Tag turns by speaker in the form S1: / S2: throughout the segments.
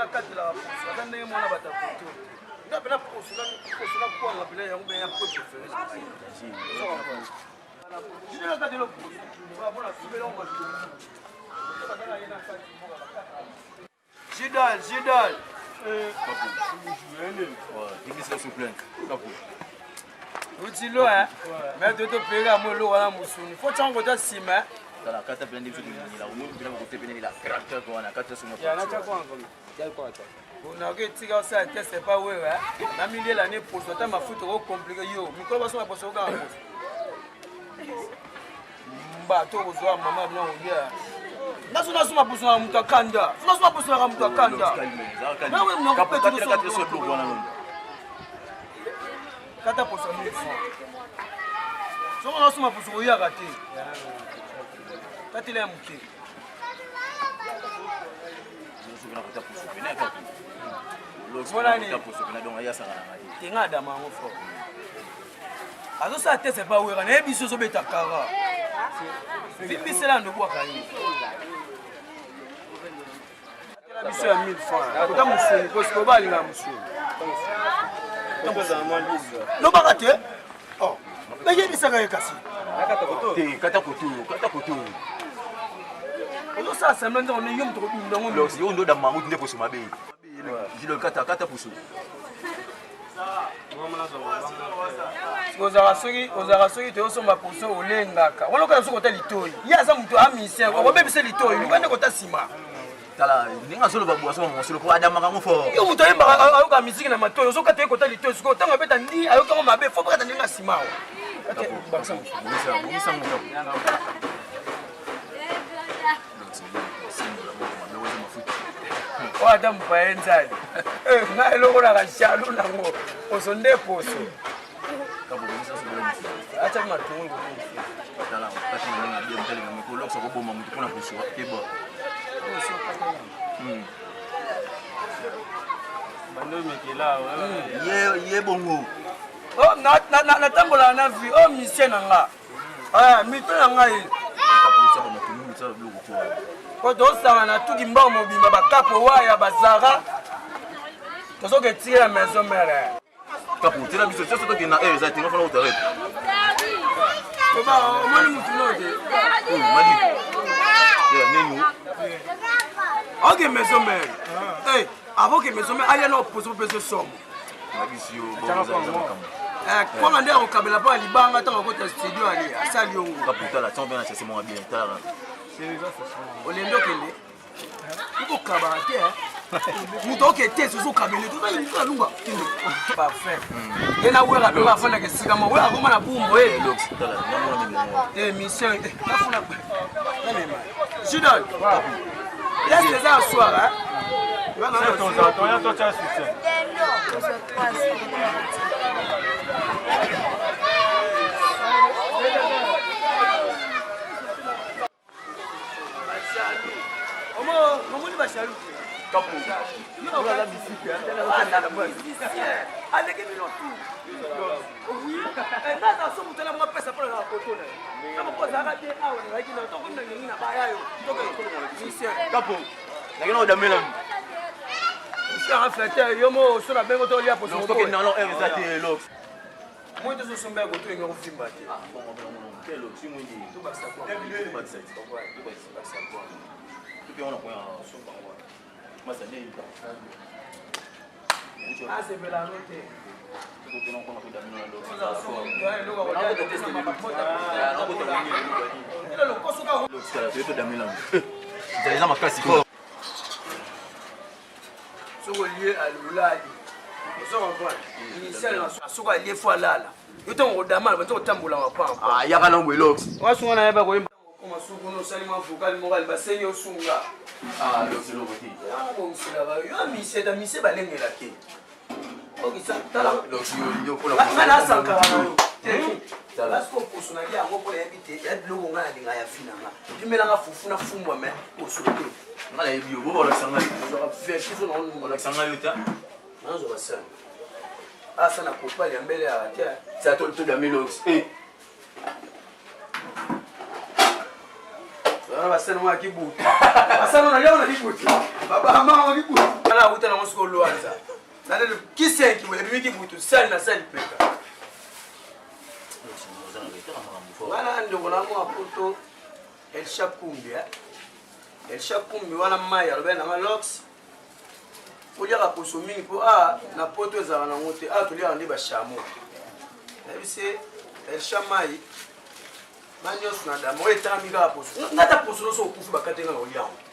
S1: Nakatelaka poso ata ndenge mwana bato ya koto nga mpena poso poso na kwanga mpena yango mpe ya po préféré. Nakatela poso mpona subela ngo matongi. Jidal, Jidal. Utilo hein. Mais toto pega mo lo wana musuni. Faut chango kota sima.
S2: Tala kata pena ndizo kulinila. Umu pena kote pena ila tracteur ko wana kata suma.
S1: Ya na cha kwa ngoma. Ya kwa ta. Nakoki etika osala test epa wewe na miliela ne poso ata mafuta okomplike yo mikolo basonga poso okanga poso bato okozwa mama bino kolia nga so nasoma poso na moto akanda so nasoma poso naka moto akanda kata poso ya 1000 francs soko nasoma poso koyaka te katela ya moke. Monani tenga adama yango fort azosala tese pa wera nayebi biso ozobeta kara vimbisela ndobwaka ye biso ya 1000 francs kota mosuni po sikoyo balinga mosuni lobaka te oh, nayebisaka ye kasi
S2: kata koto kata koto.
S1: Ozosala sembla nzango yo moto kodunda ngo.
S2: Yo ndo damango nde poso mabe jilo kata kata poso.
S1: Ozalaka soki ozalaka soki toyosomba poso olengaka wana okala soki ota litoi ye aza moto amisien okobebisa litoi luka nde kota nsima.
S2: Tala ndenge azoloba bwaso mosolo po adamaka ngo fort.
S1: Yo moto ayembaka ayoka misiki na matoi ozokata ye kota litoi sikoyo ntango abeta ndi ayokango mabe fo bakata ndenge nsima awa.
S2: Bongisa moto.
S1: Oyo ata mopaye nzali ngai eloko naka jaloux nango poso nde poso ataki matungulu.
S2: Tala kati na ndenge abia motali na mikolo okisa koboma motu mpona poso keba. Ye bongo.
S1: Natambolaka na vie oyo misien na nga mito na ngai po tosanga na tuki mbao mobimba bakapo waya bazara tozoka etikela maison mare.
S2: Kapo tela biso soso tokende na air eza te nga fana kotarete.
S1: Omoni mutu no te.
S2: Mali nini?
S1: Oke maison mare avoke maison mare alia na oposo mpe somo kwanga nde akokabela mpo ya libanga ntango akota studio ali asali yongo. Olembi okende okokabaka te moto oke te soso okabele tozalunga kende parfait ye na wera mpe bafandaka esika moko wera akoma na bumbo e émission nafuna namema judol test eza ya soir. Omoni bajaloux aleki bino tu naza so moto na mapesa mpona na koto na ye ntango mpo ozalaka te awa nazalaki na tokomi na ngengi na baya yo mission.
S2: Kapo nakena odamela.
S1: Mission flatter yo mo so na bengo to lia poso.
S2: Tokende na heure eza te lox.
S1: Moi tozosomba ya koto enga kovimba te. Asepela no te.
S2: Eza makasi.
S1: Soki olie alolali ozo comprendre initial soki alie fo alala yo ntango kodamana banza kotambola mapampa.
S2: Yaka nango elox.
S1: Wasunga nayeba koyemba koma suku no osali mwa vocal moko ali basengi osunga bongiselaka yo misie ta misie balengela te okisa tala nga nasankaka na yo te parce que poso nalia yango mpo nayebi te ya biloko nga nalinga ya fi na nga bimelanga fufu na fumbwa me poso te.
S2: Nga nayebi yo bo olakisa ngai.
S1: Ozwaka vertige na
S2: olakisa ngai yo te.
S1: Nazwa basani asa na kopali ya mbele ya te.
S2: Sa todame lox.
S1: Wana basani mwa kibutu basani na liao na kibutu babama wa kibutu. Nauta nango sikoyo lwanza. Nalelo kisenki boye ebimi kibutu sali na sali peka. Wana ndeko na mwa poto Elsha Kumbi eh. Elsha Kumbi wana mai alobaki nanga lox oliaka poso mingi mpo a na poto ezalaka nango te a toliaka nde bashamo nayebisi Elsha mai ba nyonso na dama oyo etangami kaka poso nga ata poso nyonso okufi bakate nga na olia yango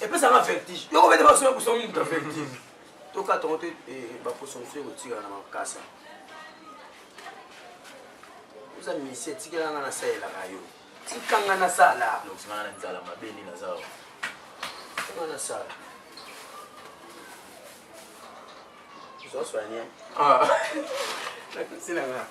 S1: epesanga vertige yoko bete basoya poso mingi ta vertige tokata yango te baposo mosusu ekotikala na makasa oza misie etikela nga nasalelaka yo tika nga nasala nga nasala ozoswania nakosila nga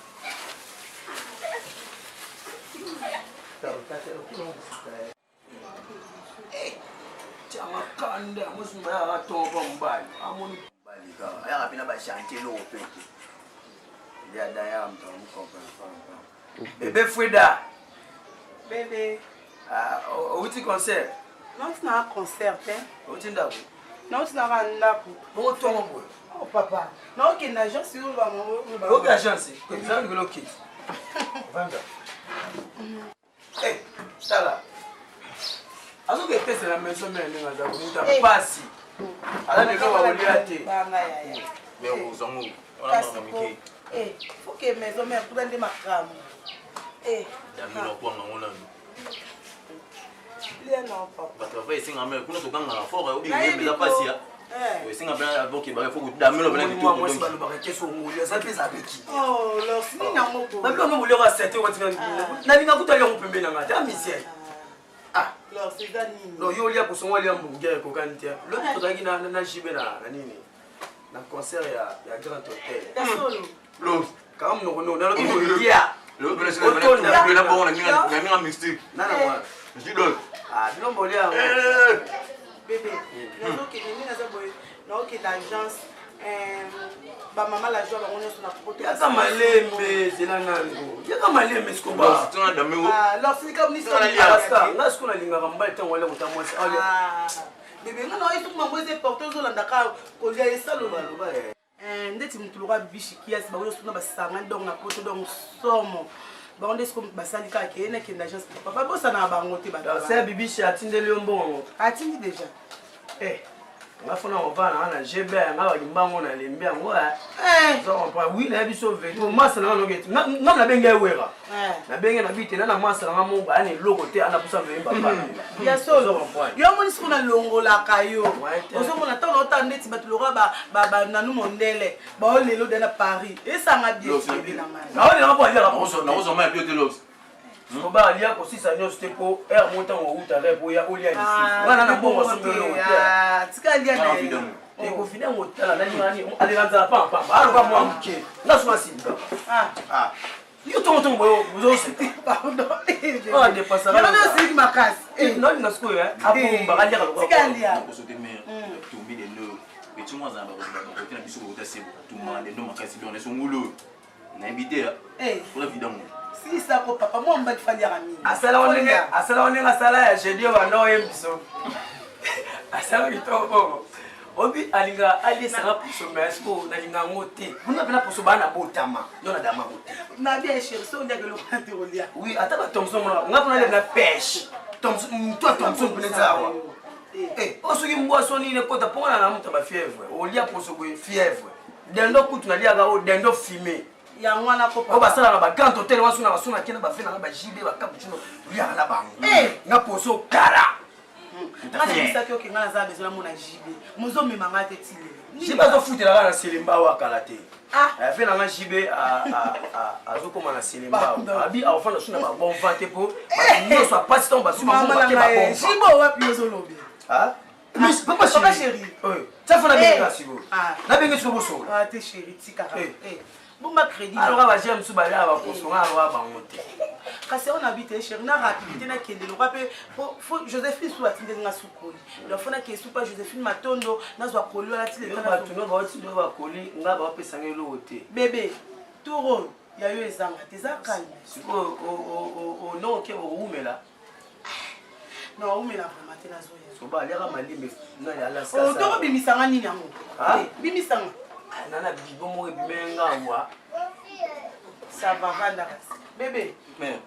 S1: tianga kanda mosumba yaka tongo mpo mobali amoni mobali kaka ayaka mpe na bachantier eloko mpe te nde adayaka moto amokomprendre bebe freda
S3: bebe
S1: ah, outi concert
S3: nauti nanga concert te
S1: outi ndako
S3: nauti nanga ndako
S1: bongo tongo boye
S3: oh papa naokende agence oyo bango
S1: oke agence eza likolo okiti vanda eh, tala azoki epesa na maison mare ndenge aza komuta mpasi aza lelo bakolia te
S3: foke maison mare kuna nde makambo
S2: bato bafai esenga mare kuna togangaka fort obi eza mpasi ya esenga mpe boke bake fo damelo mpena kitoko
S1: mwasi balobaka keso ngoli aza mpe ezalaki
S3: oh,
S1: babilo ngo molio asete watika nalinga kuta yango pembeni na ngai te amisien ah non yo olia poso ngo alia hamburger ekokani te lobi tozalaki na jibe na nini na concert ya grand hotel kaka monoko no nalobi kolia bino bolia yango
S3: bebe nazokende nde naza boye naokende agence bamama la joie bango nyonso na poto
S1: yaka malembe zela nanu yaka malembe sikoba nga siko nalingaka mobali ntango alia kota mwasi
S3: bebe nga na esoki mango eza porte ozolanda kaka kolia esaloba Eh, ndeti motu lokola bibishi kiasi bango nyonso kuna basangani donc na poto donc somo bango nde siko basali kaka keye nakende agence papa babosanaka bango te
S1: bato bibishi atindeli yo mbongo
S3: atindi déjà
S1: eh nga fona kovanda nga na gb nga bakimbango na lembi yango oza comprendre wi nayebi so veri masa nanga noki eti nga nabenge ewera nabenge na bite na na masa nanga moko aya na eloko te ana pusa mvei bapana
S3: ya solo yo omoni siko nalongolaka yo ozomona ntango naotala ndeti bato lokola bananu mondele baolelo de na paris esanga bien na ngai
S1: naolelanga mpo aliaka Koba alia kosisa nyonso te mpo heure moko ntango outa rep oya olia lisusu nga na na mbongo asombi eloko te
S3: ah, tika alia na ye
S1: ekofida yango tala nalingani alela nzala pampamba aloka mwa moke nga suma simba ah. yo ntongo ntongo boyo ozoseka
S3: osiliki makasi
S1: eh. nalinga sikoyo eh. abomba aliaka
S3: lokola
S2: nayebi te ola vidango
S3: silisa ko papa mwa mobali faliaka mingi
S1: asala ndenge asala ndenge asala ya jeudi oyo banda oye biso asala kitoko bongo obi alingaka aliesanga poso mais siko nalinga yango te kuna mpena poso baa na botama yo na dama yango te
S3: na bien chéri so oliaka eloko na te kolia
S1: oui ata bathomson monaka nga mpona na pêche moto ya thomson mpena eza awa oyo soki mbwa so nini ekota mpo nga na namuta bafièvre olia poso boye fièvre dendo kutu naliaka oyo dendo fume
S3: yango wana ko
S1: oyo basalaka ba grand hotel wana sona basona kena bafe nanga ba JB ba cappuccino toliaka na bango eh! nga poso kala
S3: nga nayebisaki oke nga naza besoin namona JB mozomema nga te ti lelo
S1: JB azofutela kaka na Selembao akala te
S3: ah.
S1: Afe nanga JB azokoma na Selembao abi akofanda su na ba bon vent te po bato nyonso apasi ntango bazwi bango bake ba bon vent
S3: JB wapi ozolobela
S1: Mais papa chéri.
S3: Papa chéri.
S1: Oui. Ça faut la benga siko.
S3: Ah.
S1: Na benga siko boso.
S3: Ah te chéri tika. Eh. eh. Bomba crédit.
S1: Alors ba j'aime sous ba ya ba poso nga ba bango te.
S3: Kasi on habite chéri na rapidité na kende lokwa pe faut Josephine sous atinde nga sous koli. Donc faut na ke sous pas Josephine Matondo na zwa koli wana ti le
S1: ba tuno ba ti ba koli nga ba pesa nga eloko te.
S3: Bébé toro ya yo ezanga te eza calme.
S1: Siko o o o no ke o umela.
S3: Non, umela vraiment te nazoya.
S1: Oba aliaka malembe nani Alaska.
S3: Oh, toko bimisanga nini yango?
S1: Ah?
S3: Bimisanga.
S1: Ah, nana bibo moko ebimeli nga awa.
S3: Ça va vanda kasi. Bebe.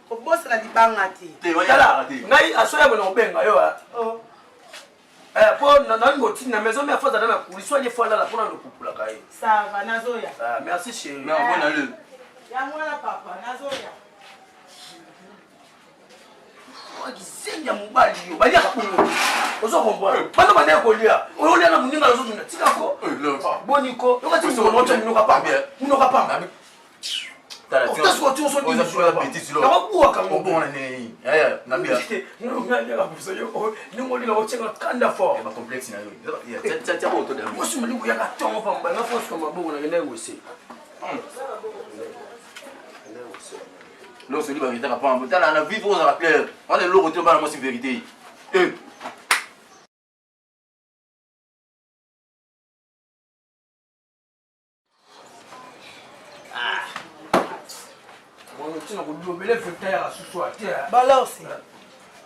S3: Kobosana libanga te.
S1: Tala, ngai asoya bona kobenga yo. Ah.
S3: Oh.
S1: Eh, po nalingi kotinda maison mère fo azala na couli so alie fo alala mpona lokupulaka ye.
S3: Ça va, nazoya.
S1: Ah, merci chérie.
S2: Mais bon allez.
S3: Yango wana papa, nazoya.
S1: Kizengi ya mobali yo baliaka bongo ozo comprendre bana bandeki kolia oyo olia na moninga nazozunda tika ko boni ko yokati monoko minoka pamba minoka pamba nakobuaka ndenge otyaka kanda fort osima likoyaka ntongo pamba nga fosuka maboko nakendaki wese.
S2: Lorsque lui vérité ka pamba tala na vivre ozala clair wana eloko te bana mwasi vérité eh.
S3: Balance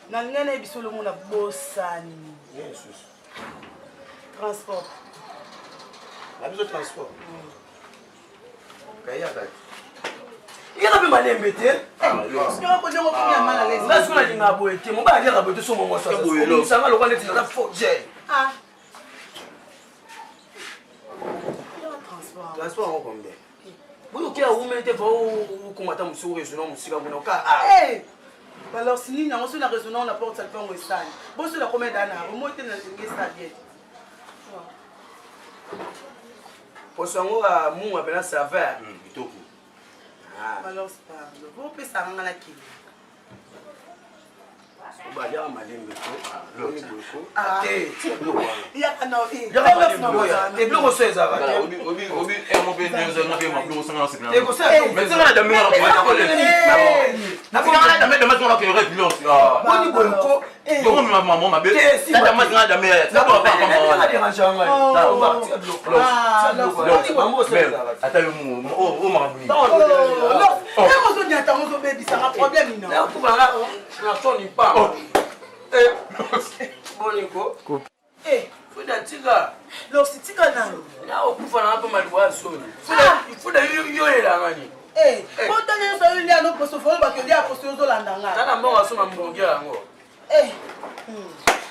S3: na ngai nayebi biso olongo na bosani transport
S1: na biso transport Kayaka. Yaka mpe malembe te. Nga soki nalinga boye te mobali aliaka boye te so mongo sanga lokwa neti naza faux jeune. Transport yango combien? Boye oke awumeli te fa okoma ata mosuku raisonnant mosika kuna oka.
S3: Alors nini yango soki na raisonnant na porte salpango esali boso na combien dana omoi te na ngesa bien.
S1: Poso yango ba munga pena saveur.
S2: Kitoko.
S3: Alors pardon, bopesaka nga na kili.
S1: Obaliaka malembe ko. Boni boye ko.
S3: Ah.
S1: Te, tika biloko wana.
S3: Yaka na
S1: Yaka malembe boya. Te biloko so ezalaka te.
S2: Obi obi obi eh mo pe nyoza na pe ma biloko sanga na sepela.
S1: Te kosala.
S2: Mais sanga na dame na ko. Na sanga na dame dame sanga na ke rep biloko.
S1: Boni boye ko.
S2: Bongo ma maman mabe. Tata mwasi nga dame ya. Tata papa papa wana. Ata yo mu o o makambo nini?
S3: Ntango ozonyata yango ozobebisaka problème ino.
S1: Boniko. Fuda tika.
S3: Losi tika nanu.
S1: Na okufa na mpe maliwa ya soni. Fuda yoyelanga nini?
S3: Botala nyonso oyo lia no poso fo olobaki olia poso ozolanda ngai.
S1: Tala mbongo asomba mbongi yango.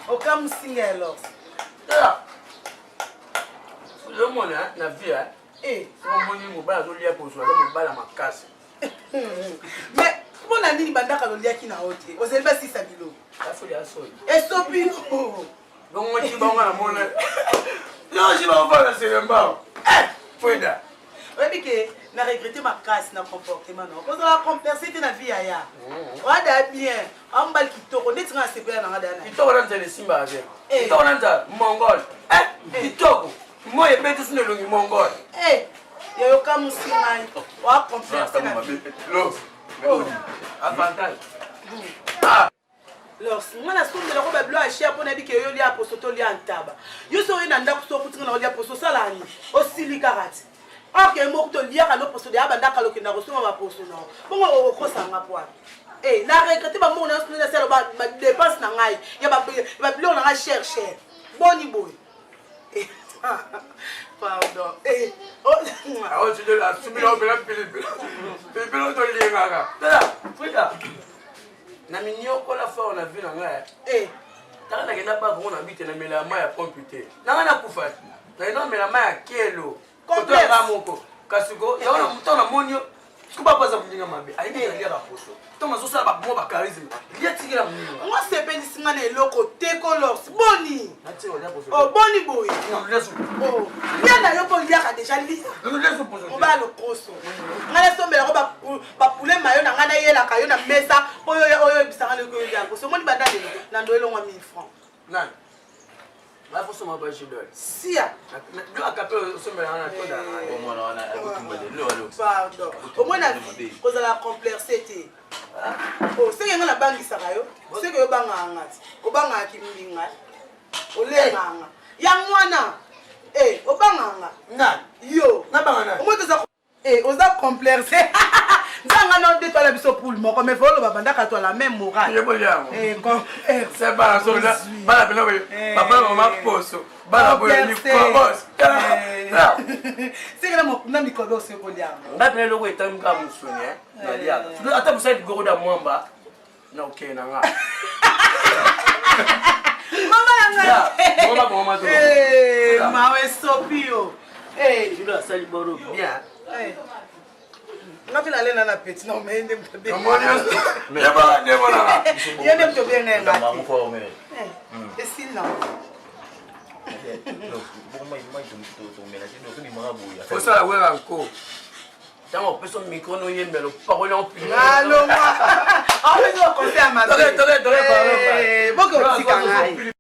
S3: Okamusi ngai alors.
S1: Tala. Ozomona na vie omoni mobali azolia poso aza mobali ya makasi.
S3: Mais mpona nini bandaka loliaki na yo te ozali basisa biloko esopi yo
S1: bongo cibango na mona yo cibango fana selemba fweda
S3: oyebi ke na regrete makasi na comportement na kozala complexe te na vie yaya oada bien amobali kitoko ndeti nga nasepela na nga dana
S1: kitoko na nzala esimbaka te kitoko na nzala mongol kitoko moi ebeti sino elongi mongol
S3: yayoka mosi ngai oa complexe na vie
S1: avantage.
S3: Lors nga nasombelako babilo ya cher mpo nayebi ke yo olia poso to olia ntaba. Yo soki oye na ndako soki okuti nga na olia poso osala nini? Osili kaka ti. Or ke moko toliaka no poso deya banda kala okenda kosomba baposo na yo. Bongo okokosa nga po wapi? Eh, na regrette ba mbongo na yo nasala ba dépense na ngai ya ba biloko na ngai cher cher. Boni boye. Pardon. Eh, oh.
S1: Awa asubila opela pilipili. Pilipili oyo tolingaka. Tala, Frida. Na miniokola fort na vie na ngai.
S3: Eh.
S1: Tala nakenda ba kongo na bite na mela mai ya pompe te. Na ngai nakufa. Nakenda mela mai ya kelo. Kotola moko. Kasi ko, yango na namoni yo. Siko papa aza moninga mabe. Ayebi aliaka poso. Ntango azosala ba mwa ba charisme. Lia tikela moninga.
S3: Ngo sepelisi nga na eloko te ko lors. Boni. Oh boni boye. Oh. Lia na yo po liaka déjà lia. Oba lokoso. Nga nasombelako ba poulet mayo na nga nayelaka yo na mesa oyo oyo ebisanga leko yo liaka. Omoni banda lelo na ndo elongwa 1000 francs.
S1: Nani? Bafosoma ba jidol.
S3: Sia. Pardon. Omona kozala complexe te. Seke nga nabangisaka yo, seke yo obangaka nga ti. Obangaka kimbinga, olengaka nga. Yango wana, obangaka nga.
S1: Nani?
S3: Yo.
S1: Nabanga nani?
S3: Omoni toza oza complexe. Nzanga na nde twala biso poule moko, mais volo babandaka twala même morale.
S1: Eh, eh, c'est bana so bana pena boye eh. papa na mama poso bana boye mikobos.
S3: Seke na mikobos ekolia.
S1: Nga pena eloko etangi kaka mosuni naliaka. Ata mosali ligoro da mwamba na okende na nga.
S3: Mama na ngai.
S1: Mama mama to.
S3: Eh, mawe sopi yo.
S1: Eh, Julo asali boro bien.
S3: Eh. Nga mpe nalena na peti na omeye nde moto ye nde moto obenge nga te esili na
S1: osala wera nko ntango opesa micro noyembela opakoli yango
S3: alongwa apesi baconseil ya mabe boke otika ngai.